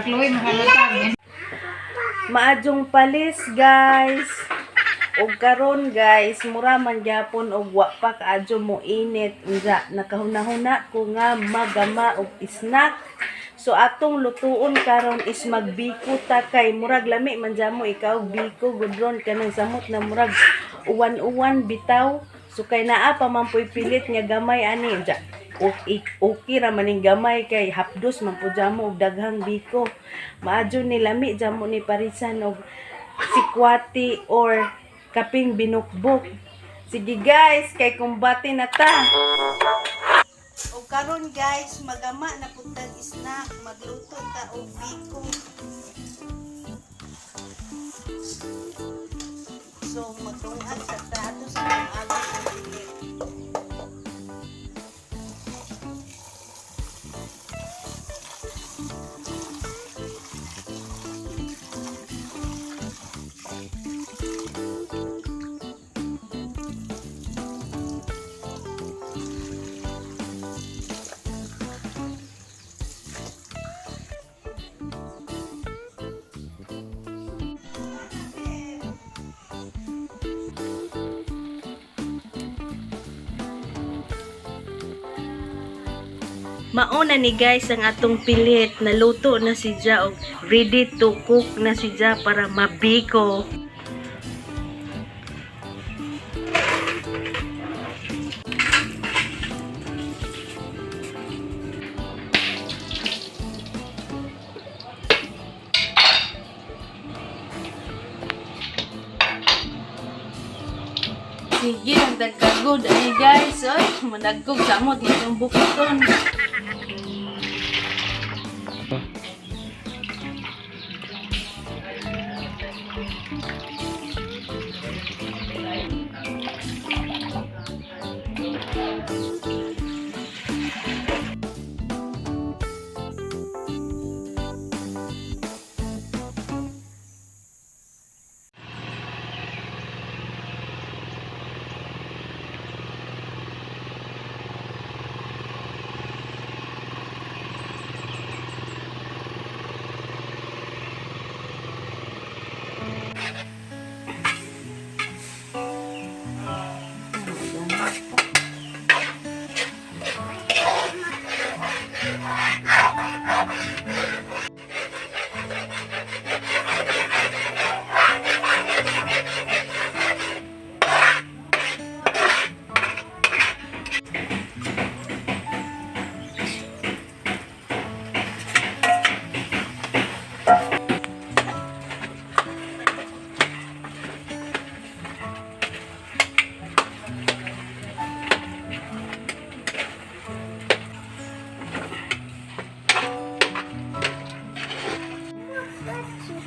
Chloe, makalata. Maadjong palis, guys. Og karon, guys, mura man gyapon og wa pa kaadyo mo init. Unsa nakahuna-huna ko nga magama og snack. So atong lutuon karon is magbiko ta kay murag lami man jamo ikaw biko gudron kanang samot na murag uwan-uwan bitaw. So kay naa pa man po'y pilit nga gamay ani. Unsa okay, okay ra maning gamay kay hapdos man po jamo og daghang biko. Maadyo ni lami jamo ni parisan og sikwati or kaping binukbok. Sige guys, kay kumbate na ta. O karon guys, magama na pud tag snack, magluto ta og biko. So magtungag sa ta ato sa tungag og pilit. Mauna ni guys ang atong pilit. Naluto na si Ja og ready to cook na si Ja para mabiko. Sige, ang dagkagod ani guys. Oy, managkog samot itong bukiton.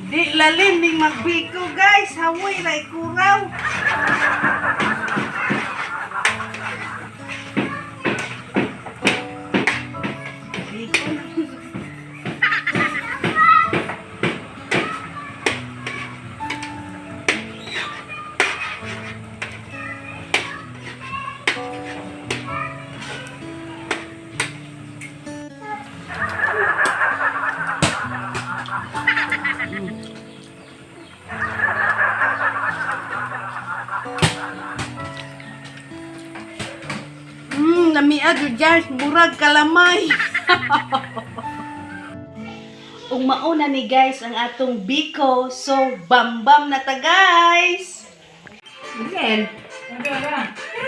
Di lalim ning magbiko guys, hawoy ra ikuraw. Biko. Lamia jud guys, murag kalamay. Ug mauna ni guys ang atong biko. So bambam na ta guys. Miguel. Ano ba?